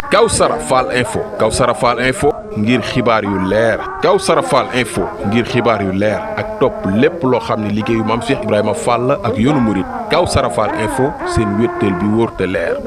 Kawsara Fall info Kawsara Fall info ngir xibaar yu leer Kawsara Fall info ngir xibaar yu leer ak topp lépp loo xam ne liggéeyu maam Cheikh Ibrahima Fall ak yoonu murit Kawsara Fall info seen wéttal bi wóor te leer.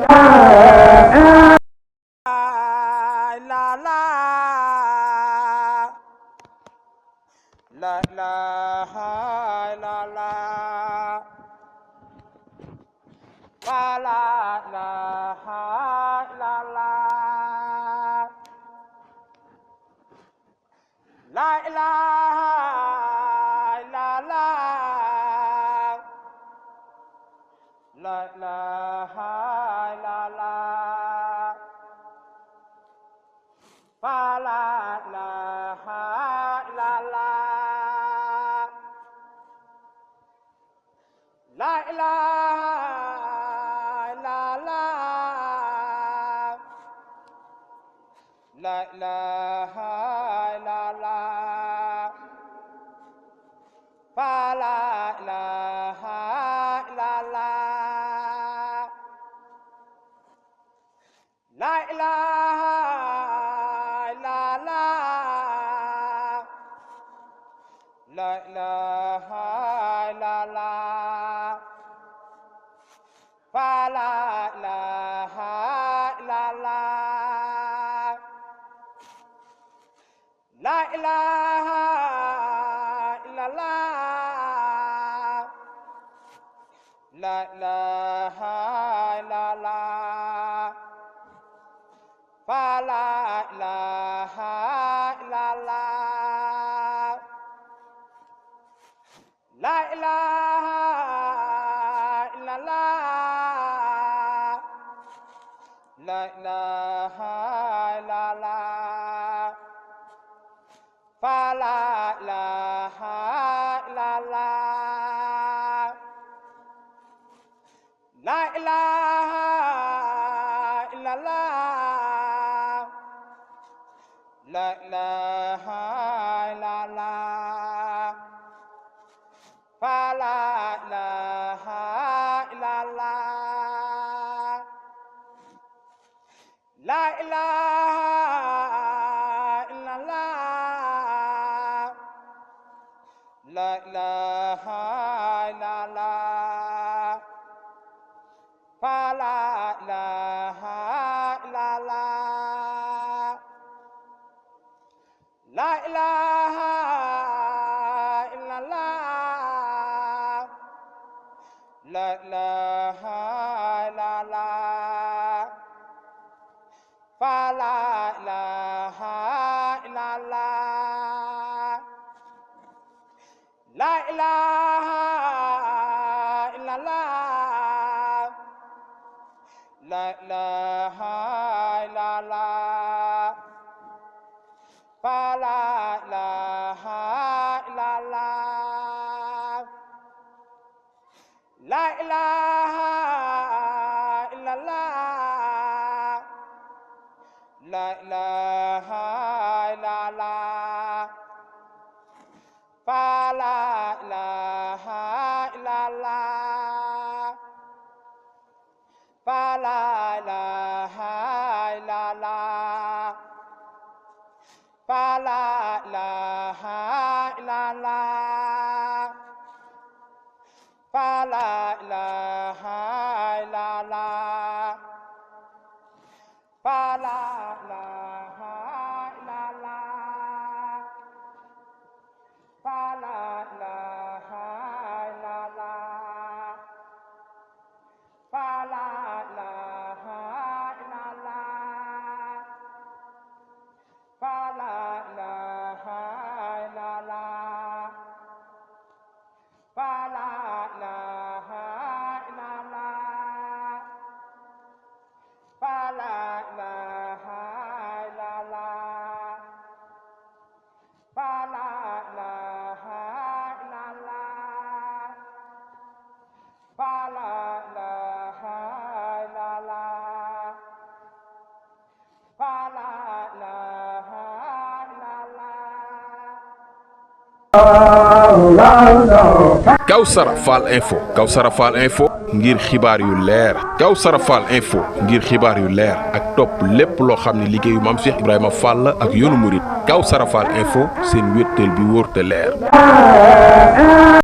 Kawsara Fall Info Kawsara Fall Info ngir xibaar yu leer Kawsara Fall Info ngir xibaar yu leer ak topp lépp loo xam ne liggéeyu Maam Cheikh Ibrahima Fall ak yoonu murit Kawsara Fall Info seen wéttal bi wóor te leer